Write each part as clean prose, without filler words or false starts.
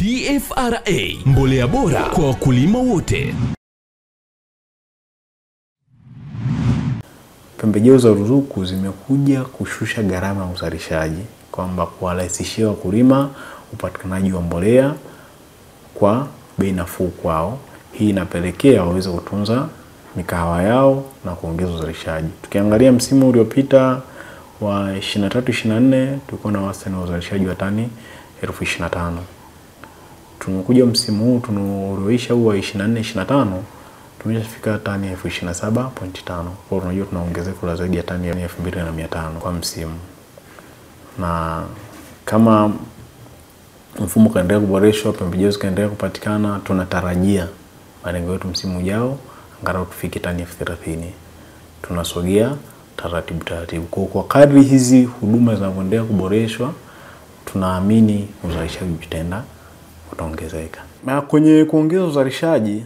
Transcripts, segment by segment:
TFRA, mbolea bora kwa wakulima wote. Pembejeo za ruzuku zimekuja kushusha gharama ya uzalishaji, kwamba kuwarahisishia wakulima upatikanaji wa mbolea kwa bei nafuu kwao. Hii inapelekea waweze kutunza mikahawa yao na kuongeza uzalishaji. Tukiangalia msimu uliopita wa 23-24 tulikuwa na wastani wa uzalishaji wa tani 25,000. Tumekuja msimu huu tunaoisha huu wa 24-25 tumeshafika tani 27.5. Kwa hiyo tunajua tuna ongezeko la zaidi ya tani 2500 kwa msimu. Na kama mfumo kaendelea kuboreshwa, pembejeo zikaendelea kupatikana, tunatarajia malengo yetu msimu ujao angalau tufike tani 30,000. Tunasogea taratibu taratibu. Kwa kadri hizi huduma zinavyoendelea kuboreshwa, tunaamini uzalishaji utaenda utaongezeka. Na kwenye kuongeza uzalishaji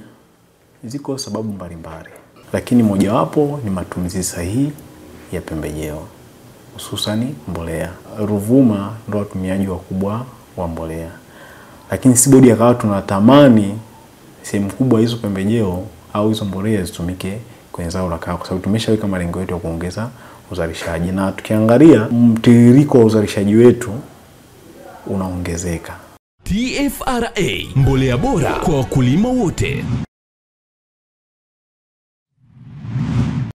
ziko sababu mbalimbali, lakini mojawapo ni matumizi sahihi ya pembejeo, hususani mbolea. Ruvuma ndio watumiaji wakubwa wa mbolea, lakini si bodi ya kahawa tunatamani sehemu kubwa hizo pembejeo au hizo mbolea zitumike kwenye zao la kahawa, kwa sababu tumeshaweka malengo yetu ya kuongeza uzalishaji, na tukiangalia mtiririko wa uzalishaji wetu unaongezeka. TFRA, mbolea bora kwa wakulima wote.